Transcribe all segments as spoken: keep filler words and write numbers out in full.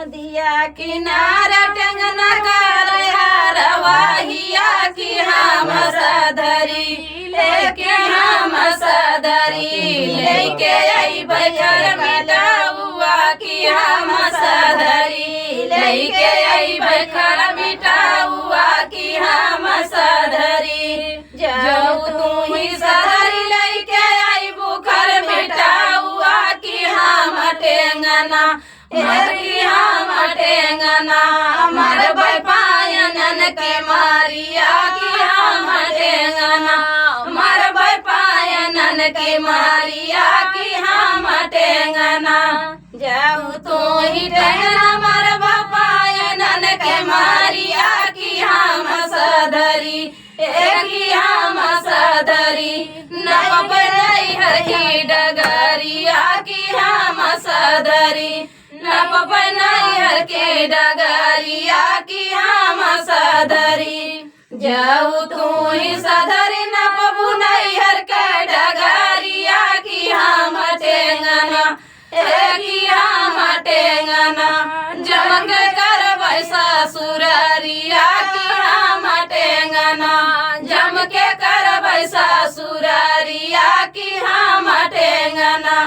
नदिया किनारा टेंगना करे हरवाहिया कि हम सधरी, ए कि हम सधरी, लइके अइबै खर मिटउआ कि हम सधरी, लइके अइबै खर मिटउआ कि हम सधरी। जउ तू ही सधरी लइके अइबू खर मिटउआ कि हम टेंगना, ए कि हम टेंगना, मरबै पायनन के मारिया कि हम टेंगना, मरबै पायनन के मारिया कि हम टेंगना। जउ तू ही टेंगना, मरबै पायनन के मारिया कि हम सधरी, ए कि हम सधरी, नपबै नैहर की डगरिया कि हम सधरी, नपबै नैहर के डगरिया कि हम सधरी। जउ तू ही सधरी, नपबू नैहर के डगरिया कि हम टेंगना, ए कि हम टेंगना, जम के करबै ससुररिया कि हम टेंगना, जम के करबै ससुररिया कि हम टेंगना।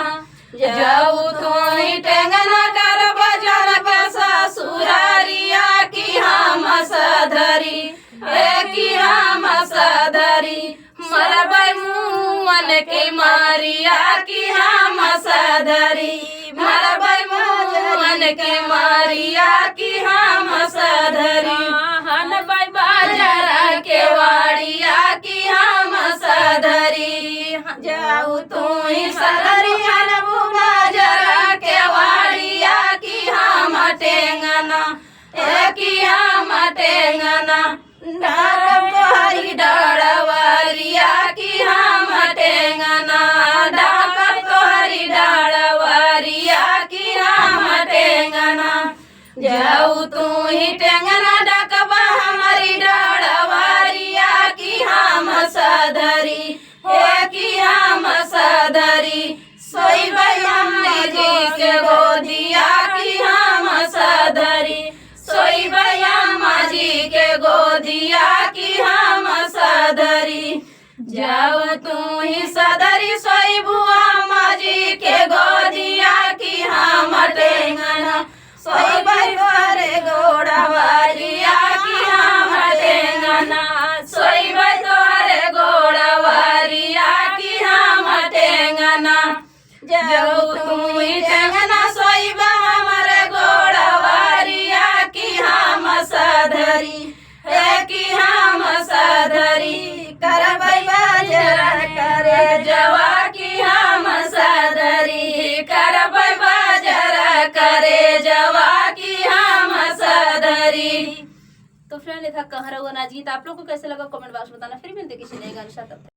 जउ तू ही टेंगना करबा जम के ससुररिया कि हम सधरी, ए कि हम सधरी, मरबै मुअन के मारिया कि हम सधरी, मरबै मुअन के मारिया कि हम सधरी। हनबै बाजार के वाड़िया कि हम सधरी, जउ तू ही सधरी, हनबू बाजार के वाड़िया कि हम टेंगना, ए कि हम टेंगना, डाकब तोहरी डड़वरिया कि हम टेंगना, डाकब तोहरी डड़वरिया कि हम टेंगना। जउ तू ही टेंगना, डाकबा हमरी डड़वरिया कि हम सधरी, ए कि हम सधरी, सोइबै अम्मा जी के गोदिया कि हम सधरी, सोइबै अम्मा जी के गोदिया कि हम सधरी। जउ तू ही सधरी, सोइबू अम्मा जी के गोदिया कि हम टेंगना, सोइबै तोहरे गोड़वरिया कि हम टेंगना, सोइबै तोहरे गोड़वरिया कि हम टेंगना। जउ तू ही टेंगना, सोइबा हमरे गोड़वरिया कि हम सधरी, ए कि हम सधरी, करबै बाजार करे जवा कि हम सधरी, करबै बाजार करे जवा कि हम सधरी। तो फ्रेंड, ये था कहरऊ अनाज गीत। आप लोग को कैसे लगा, कमेंट बॉक्स में बताना। फिर मिलते किसी नए गाने के साथ, तब तक